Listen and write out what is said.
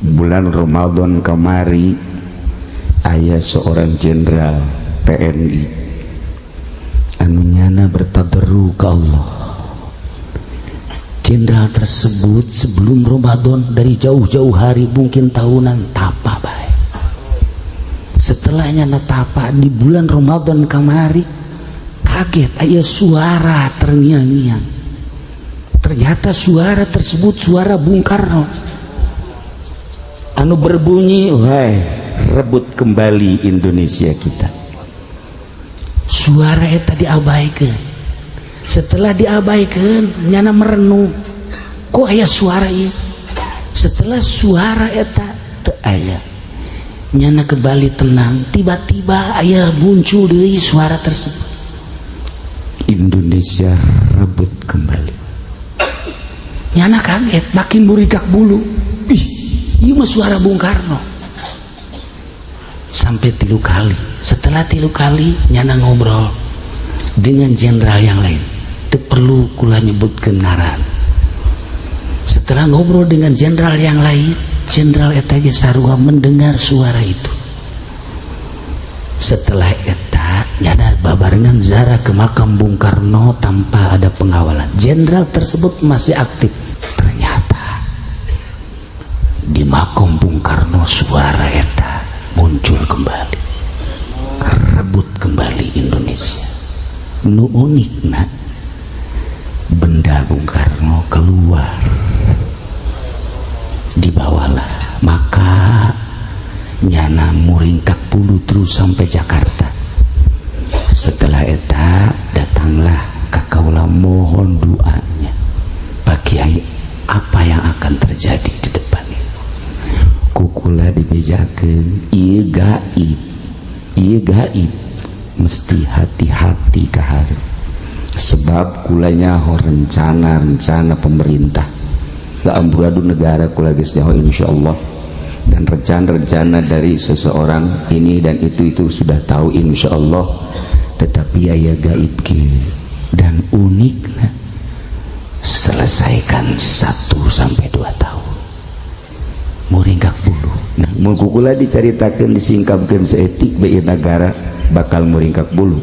Bulan Ramadan kamari aya seorang jenderal TNI anu nyana bertadarru ke Allah. Jenderal tersebut sebelum Ramadan dari jauh-jauh hari, mungkin tahunan, tapa baik. Setelahnya tapa di bulan Ramadan kamari, kaget, aya suara terngiang-ngiang. Ternyata suara tersebut suara Bung Karno anu berbunyi, "Wahai, rebut kembali Indonesia kita." Suara eta diabaikan. Setelah diabaikan, nyana merenung, kok aya suara ieu? Setelah suara eta teu aya, nyana kembali tenang. Tiba-tiba aya muncul deui suara tersebut, "Indonesia rebut kembali." Nyana kaget, makin muringkak bulu. Ih, ieu mah suara Bung Karno. Sampai 3 kali. Setelah 3 kali, nyana ngobrol dengan jenderal yang lain. Itu perlu kula nyebutkeun ngaran. Setelah ngobrol dengan jenderal yang lain, jenderal eta ge sarua mendengar suara itu. Setelah eta, nyana babarengan ziarah ke makam Bung Karno tanpa ada pengawalan. Jenderal tersebut masih aktif. Ternyata di makam Bung Karno suara eta muncul kembali, "Rebut kembali Indonesia." Nu unikna, benda Bung Karno keluar, dibawalah. Maka nyana muringkak bulu terus sampai Jakarta. Setelah eta datanglah ka kaula, mohon doanya, Pak Kiai, apa yang akan terjadi di depan ini? Ku kula dibejakeun, ieu gaib, ieu gaib, mesti hati-hati ka hareup, sebab kula nyaho rencana-rencana pemerintah ke amburadul negara. Kula geus nyaho, insyaallah, dan rencana-rencana dari seseorang ini dan itu sudah tahu, insyaallah. Tetapi aya gaib kieu dan unikna, selesaikan 1 sampai 2 tahun. Muringkak bulu. Nah, mun ku kula dicaritakeun, disingkapkeun saeutik bae, negara bakal muringkak bulu.